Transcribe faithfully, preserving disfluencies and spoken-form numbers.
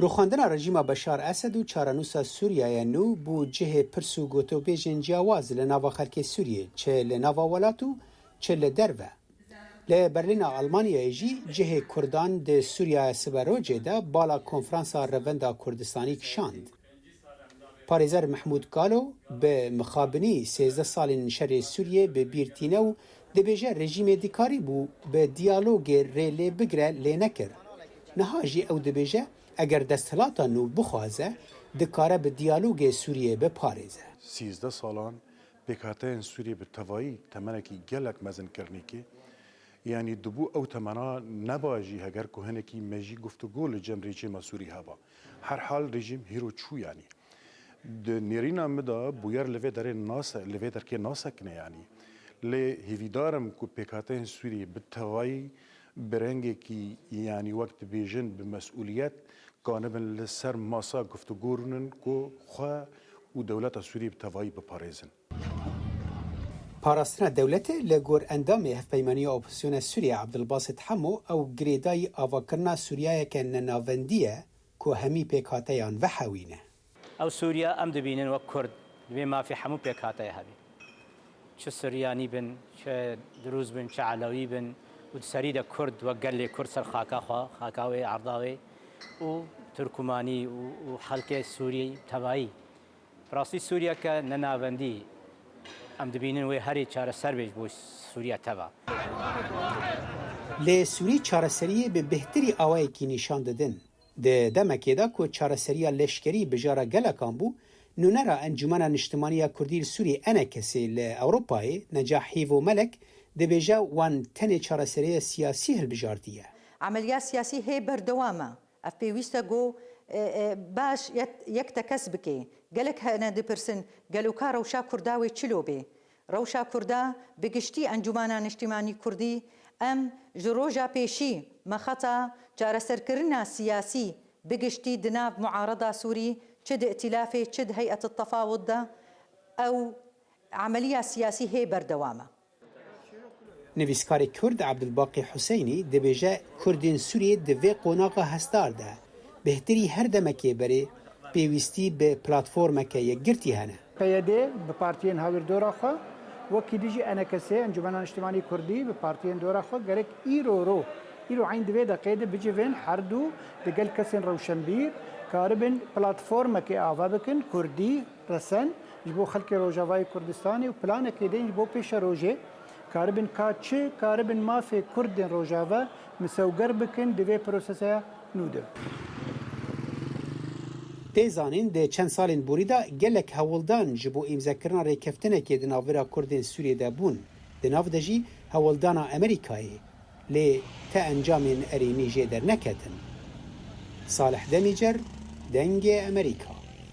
Rûxandina rejîma Beşar Esed û çarenûsa Sûriyeyê nû bû cihê pirs û gotobêjên ciyawaz li nava xelkê Sûriyê, çi li nava welat û çi li derve. Li Berlîna Almanyayê jî cihê Kurdan di Sûriyaya Siberocê de bala Konferansa Revenda Kurdistanî kişand. Parêzer Mehmûd Galo bi mixabinî sêzdeh salên şerê Sûriyê bi bîr tîne û dibêje rejîmê dikarîbû bi diyalogê rê lê bigire, lê nekir. Niha jî ew dibêje eger desthilata nû bixwaze, dikare bi diyalogê Sûriyê biparêze. Sîzdeh salan pêkhateyên Sûriyê bi tevayî temenekî gelek mezin kirnîkê. Yanî dibû ew temena neba jî heger ku hinekî me jî guftûgo li cem rejîma Sûrî heba. Her hal rejîm hîro çû yanî. Di nêrîna min de bûyer li vê derê nase-, li vê derkê nasekine yanî. Lê hêvîdar im ku pêkhateyên Sûrî bi tevayî bi rengekî yanî wek dibêjin bi mesûliyet kanibin li ser masa guftûgo rûnin ku xwe û dewleta Sûrî bi tevayî biparêzin. Parastina dewletê li gor endamê Hevpeymaniya Opozisyona Sûriyê Ebdulbasit Hemo ew girêdayî avakirina Sûriyayeke nenavendî ye ku hemî pêkhateyan vehewîne. Ew Sûriya em dibînin wek Kurd, divê mafê hemû pêkhateyê hebe. Çi Suryanî bin, çi Dirûz bin, çi Elewî bin û di serî de Kurd wek gelê Kurd ser xaka xwe, xaka wê, erda wê û Tirkumanî û, û xelkê Sûrî tevayî. Bi rastî Sûriyeke nenavendî em dibînin wê herî çareser bê ji bo Sûriya teva. Lê Sûrî çareseriyê bi bêhtirî awayekî nîşan didin. Di demekê de ku çareseriya leşkerî bijara gelekan bû, nûnera Encûmena Niştimanî ya Kurdî li Sûrî, ENKSê, li Ewropayê, Necah Hîvo Melek, dibêje wan tenê çareseriya siyasî hilbijartiye. Emeliya siyasî hê berdewam e. Ev pêwîst e ku, e, e, baş yek, yek tekez bike. Gelek hene dipirsin, gelo ka rewşa Kurda wê çilo bê? Rewşa Kurda bi giştî Encûmena Niştimanî Kurdî, em ji roja pêşî me xeta çareserkirina siyasî bi giştî di nav muarada Sûrî, çi di îtîlafê, çi di heyet tefawut de, ew emeliya siyasî hê berdewam e. Nivîskarê Kurd Ebdulbaqî Huseynî dibêje Kurdên Sûriyê di vê qonaxa hesdar de bêhtirî her demekê berê pêwîstî bi platformeke yekgirtî hene. P Y D bi partiyên hawîr dora xwe, wekî dî jî ENKSê, Encûmena Niştimanî Kurdî, bi partiyên dora xwe gerek îro ro, îro eyn di vê deqê de bicivên her du digel kesên rewşenbîr karibin platformekê ava bikin, Kurdî, resen ji bo xelkê Rojavayê Kurdistanê û planekê din ji bo pêşerojê karibin ka çi karibin mafê Kurdên Rojava misewger bikin di vê proseseya nû de. Tê zanîn, di çend salên borî de gelek hewldan ji bo îmzekirina rêkeftinekê di navbera Kurdên Sûriyê de bûn. Di nav de jî hewldana Amerîkayê. Lê ti encamên erênî jê derneketin. Salih Demîcer, Dengê Amerîka.